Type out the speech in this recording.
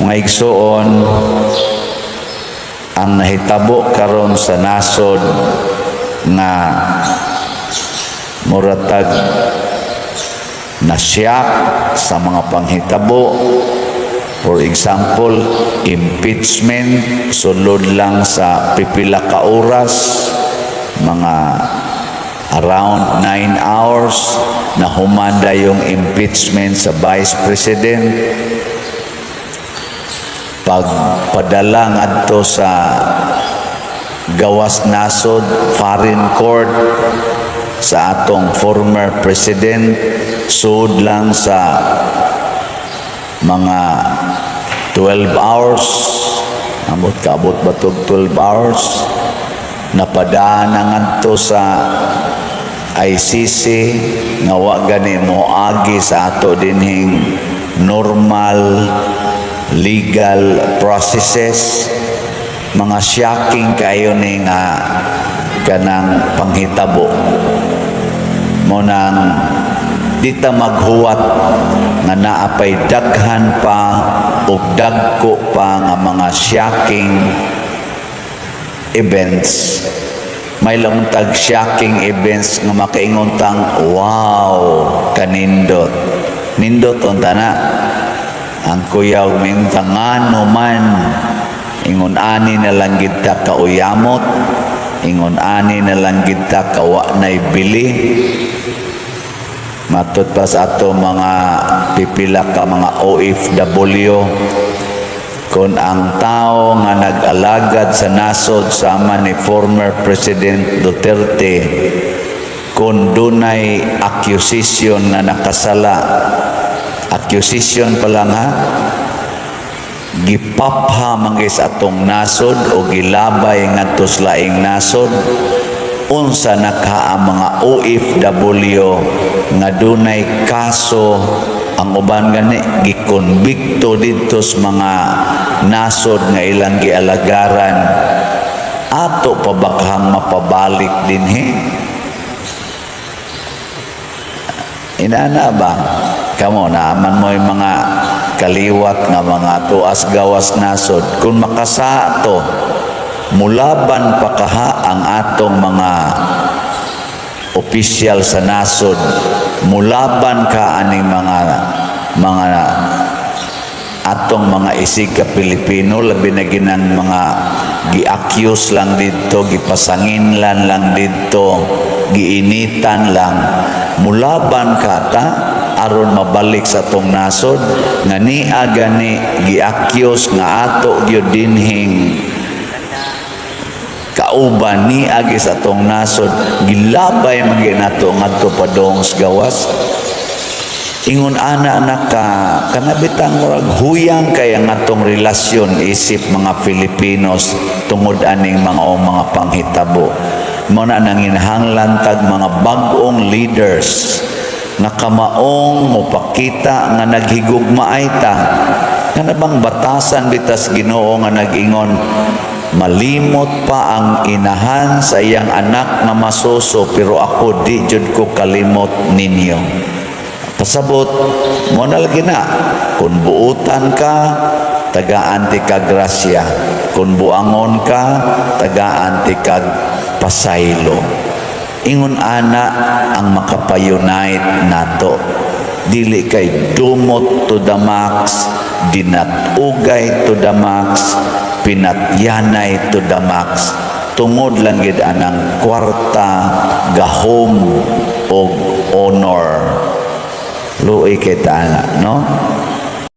Mga igsuon, ang nahitabo karon sa nasod nga muratag nasyak sa mga panghitabo, for example, impeachment, sulod lang sa pipila ka oras, mga around 9 hours na humanda yung impeachment sa Vice President, pagpadala ngadto sa gawas nasod, foreign court, sa atong former president, sud lang sa mga 12 hours, amot kaabot ba tog 12 hours, napadaan na ngadto sa ICC nga wa gani moagi sa ato dinhing normal legal processes. Mga shocking kayo ni nga kanang panghitabo. Mo nang di ta maghuwat nga naapay daghan pa ug dagko pa nga mga shocking events. May lang tag shocking events nga makaingon tang, "Wow, kanindot." Nindot unta na ang kuyaw, mingon ta, "Ngano man ingon ani na lang gid ta kauyamot, ingon ani na lang gid ta kawa nay bili." Matud pa sa ato mga pipila ka mga OFW, kung ang tao nga nag-alagad sa nasod sama ni former President Duterte, kung dunay accusation na nakasala, accusation pa lang ha, gipapha man sa atong nasod o gilabay ngadto sa laing nasod, unsa na ka ang mga OFW nga dunay kaso? Ang uban gani gikonbikto didto sa mga nasod nga ilang gialagaran. Ato pa ba kahang mapabalik dinhi? Inana ba? Kamo, naaman mo yung mga kaliwat nga mga tuas gawas nasod. Kung makasato, mulaban pa kaha ang atong mga opisyal sa nasod? Mulaban ka aning mga atong mga isig ka Pilipino, labi na ginang mga gi-accuse lang didto, gipasanginlan lang didto, giinitan lang? Mulaban ka ta aron mabalik sa atong nasod nga nia gani gi-accuse nga ato gyud dinhing kauban ni agi sa atong nasod, gilabay man gyud nato ngadto padong sa gawas? Ingon ana na ka kanabitang murag huyang kay ang atong relasyon isip mga Filipinos tungod aning mga o mga panghitabo. Mo na nanginahanglan tag mga bag-ong leaders nga kamaong mopakita nga naghigugmaay ta. Kana bang batasan bitas Ginoo nga nag-ingon, "Malimot pa ang inahan sa iyang anak nga masuso, pero ako di jud ko kalimot ninyo." Pasabot mo na lagi na, kung buutan ka, tagaan ti kag grasya. Kung buangon ka, tagaan ti kag pasaylo. Ingon ana ang makapa-unite nato, dili kay dumot to the max, dinatugay to the max, pinatyanay to the max, tungod lang gid anang kwarta, gahom og honor. Luoy kay ta ana, no?